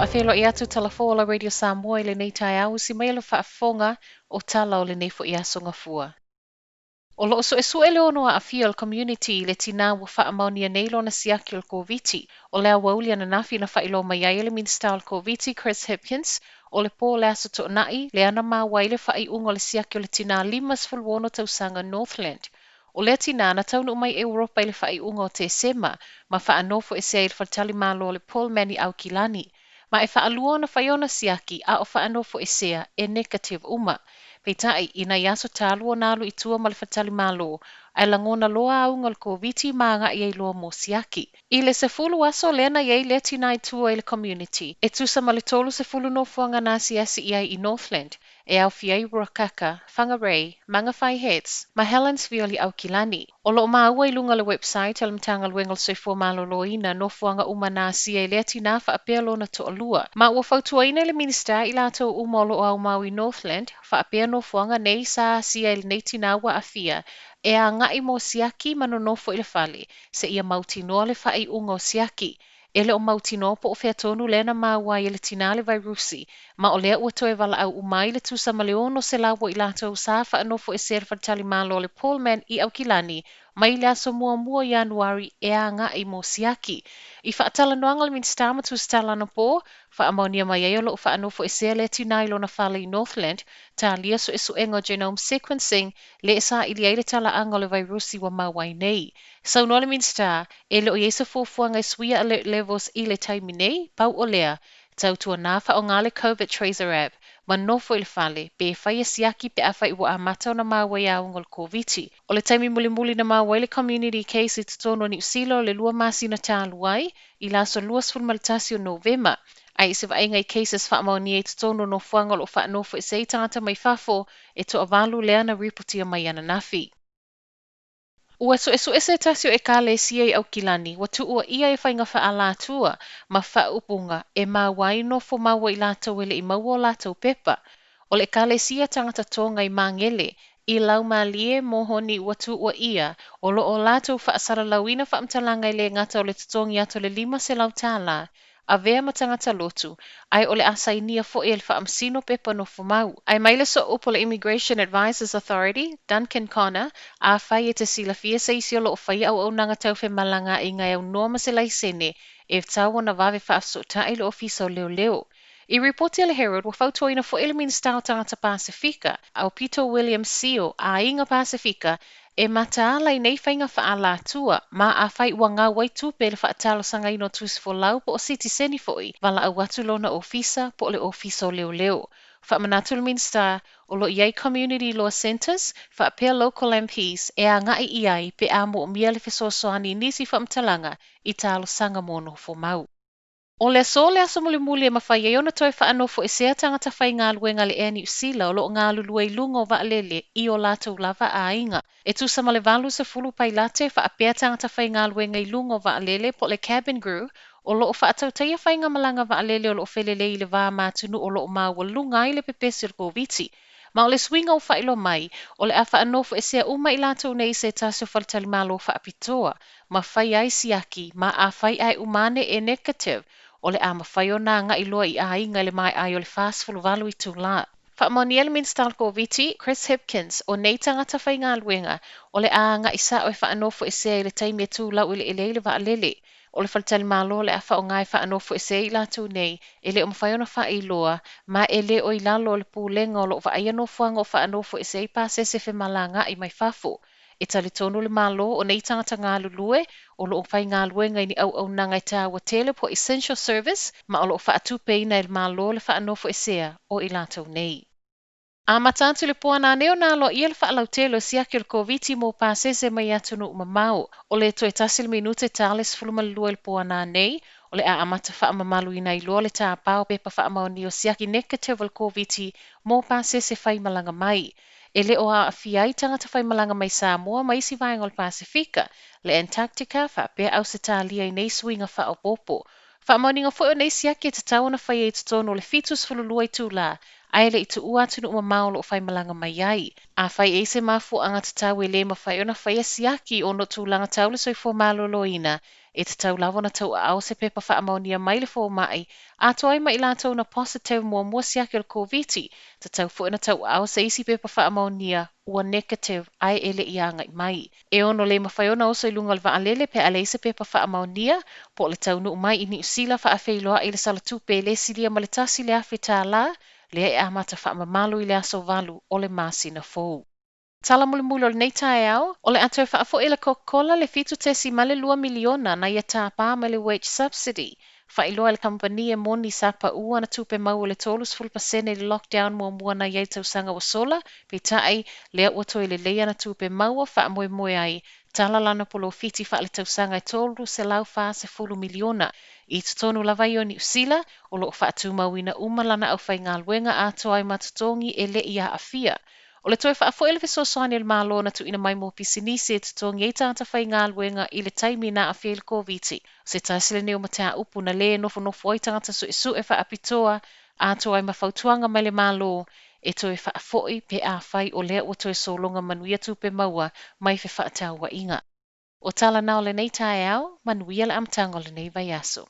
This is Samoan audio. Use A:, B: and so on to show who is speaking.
A: Faafeiloai atu Talafola Radio Samoa i lenei taeao usi mai le faafofoga o tala o lenei foi aso Gafua. O loo suesue le ono aafia o le community i le tinā ua faamaonia nei lona siaki o le Koviti. O le aoauli ananafi na faailoa mai ai e le Minisita o le Koviti Chris Hipkins o le pō o le Aso Toonai lea na maua ai le faaiuga o le siaki o le tinā 56 tausaga Northland. O lea tinā na taunuu mai Europa i le faaiuga o Tesema ma faanofoesea i le faletalimalo o le Pullman i Aukilani. Ma e faalua ona fai ona siaki a o faanofoesea e negative uma. Peitai, i nai aso talu ona alu i tua ma le faletalimalo, ae lagona loa auga o le Koviti ma agai ai loa mo siaki. I le 10 aso lea na i ai lea tinā i tua i le community, e tusa ma le 30 nofoaga na asiasi i ai i Northland, e aofia ai Ruakaka, Whangarei, Mangawhai Heads, ma Helensville i Aukilani. O loo maua i luga o le website a le Matagaluega o le Soifua Maloloina nofoaga uma na asia e lea tinā faapea lona toalua. Ma ua fautuaina e le Minisita i latou uma o loo aumau i Northland faapea nofoaga nei sa asia e lenei tinā ua aafia e agai mo siaki ma nonofo i le fale seia mautinoa le faaiuga o siaki. E le o mautinoa po o fea tonu lea na maua ai e le tinā le vairusi, ma o lea ua toe valaau uma ai le tusa ma le 600 o i latou sa faanofoesea i le faletalimalo o le Pullman i Aukilani mai le aso 1 o Ianuari e agai mo siaki. I faatalanoaga a le Minisita ma Tusitala anapo, faamaonia mai ai o loo faanofoesea lea tinā i lona fale i Northland, talia suesuega o genome sequencing lea e saili ai le talaaga o le vairusi ua maua ai nei. Saunoa le Minisita, e le o i ai se fuafuaga e suia alert levels i le taimi nei, pau o lea, tautuana faaaoga le COVID Tracer app, ma nofo i le fale, pe faia siaki pe afai ua amata ona maua i auga o le Koviti. O le taimi mulimuli na maua ai le community case i totonu o Niu Sila o le 2 masina talu ai, i le aso 21 o Novema. Ae i se vaaiga i cases faamaonia i totonu o nofoaga o loo faanofoesea ai tagata mai fafo, e toavalu lea na ripotia mai ananafi. Ua suesue se tasi o Ekalesia i Aukilani ua tuuaia e faiga faaalatua ma faaupuga e maua ai nofo mau i latou e le i maua o latou pepa. O le Ekalesia Tagata Tonga i Magele i Laumalie Mohoni ua tuuaia o loo latou faasalalauina faamatalaga e le gata o le totogi atu o le $500 avea ma tagata lotu, ae o le a sainia foi e le faamasino pepa nofo mau. Ae mai le sooupu o le Immigration Advisers Authority, Duncan Connor, afai e te silafia se isi o loo faia auaunaga tau femalagaaiga e aunoa ma se laisene, e tatau ona vave faafesootai le Ofisa o Leoleo. I ripoti a le Herald, ua fautuaina foi e le Minisita o Tagata Pasefika, Aupito William Sio, Aiga Pasefika, e mataala i nei faiga faaalatua, ma afai ua gau ai tupe i le faatalosagaina o tusi folau po o sitiseni foi, valaau atu lona ofisa po o le Ofisa o Leoleo. Faamanatu le Minisita, o loo i ai Community Law Centres, faapea local MPs, e agai i ai pe a moomia le fesoasoani i nisi faamatalaga i talosaga mo nofo mau. O le aso le aso mulimuli e mafai ai ona toe faanofoesea tagata faigaluega a le Air Niu Sila o loo galulue i luga o vaalele i o latou lava aiga. E tusa ma le 80 pailate faapea tagata faigaluega i luga o vaalele po o le cabin crew o loo faatautaia faigamalaga vaalele o loo felelei i le va ma atunuu o loo maualuga ai le pepesi o le Koviti. Ma o le suiga ua faailoa mai, o le a faanofoesea uma i latou nei i se tasi o faletalimalo faapitoa, ma fai ai siaki, ma afai ae uma ane e negative, o le a mafai ona agai loa i aiga i le maea ai o le 48 itulā. Faamaonia le Minisita o le Koviti, Chris Hipkins, o nei tagata faigaluega, o le a agai sao e faanofoesea i le taimi e tu laueleele ai le vaalele. O le faletalimalo o le a faaaoga e faanofoesea ai i latou nei, e le o mafai ona faailoa, ma e le o i lalo o le pulega o loo vaaia nofoaga o faanofoesea ai pasese femalagaai mai fafo. E talitonu le Malo o nei tagata galulue o loo faigaluega i ni auaunaga e taua tele po o essential service, ma o loo faatupeina e le Malo le faanofoesea o i latou nei. Amata atu i le po nanei ona aloaia le faalautele o siaki o le Koviti mo pasese mai atunuu mamao. O le toe 1 le minute ta le 12 i le po nanei, o le a amata faamamaluina ai loa le tāpā o pepa faamaonia o siaki negative o le Koviti mo pasese faimalaga mai. E le o aafia ai tagata faimalaga mai Samoa ma isi vaega o le Pasefika, le Antarctica faapea Ausetalia i nei suiga faaopoopo. Faamaoniga foi o nei siaki e tatau ona faia i totonu o le 72 itulā, ae le i tuua atunuu mamao o loo faimalaga mai ai. Afai e i ai se mafuaaga tatau e le mafai ona faia siaki ona o tulaga tau le soifua maloloina, E tatau lava ona tauaao se pepa faamaonia mai le fomai, atoa ai ma i latou na positive muamua siaki o le Koviti, tatau foi ona tauaao se isi pepa faamaonia ua negative ae e le i agai mai. E ono le mafai ona oso i luga o le vaalele pe a leai se pepa faamaonia, po o le taunuu mai i Niu Sila faafeiloai i le salatupe e le silia ma le $1,000, lea e amata faamamalu i le aso 8 o le masina fou. Tala mulimuli o lenei taeao, o le a toe faafoi e le Coca-Cola le $7.2 miliona na ia tapa mai le wage subsidy. Faailoa e le kamupani e moni sa pau ana tupe maua i le 30% i le lockdown muamua na i ai i le tausaga ua sola, peitai, lea ua toe lelei ana tupe maua faamoemoe ai, tala lana polofiti faaletausaga e $340 miliona. I totonu lava ia o Niu Sila, o lo o faatumauina uma lana aufaigaluega atoa ai ma totogi e le i aafia. O le toe faafoi o le fesoasoani a le Malo na tuuina mai mo pisinisi e totogi ai tagata faigaluega i le taimi na aafia ai le Koviti, o se tasi lenei o mataupu na le nofonofo ai tagata suesue faapitoa atoa ai ma fautuaga mai le Malo e toe faafoi pe afai o lea ua toe sologa manuia tupe maua mai fefaatauaiga. O tala na o lenei taeao, manuia le amataga o lenei vaiaso.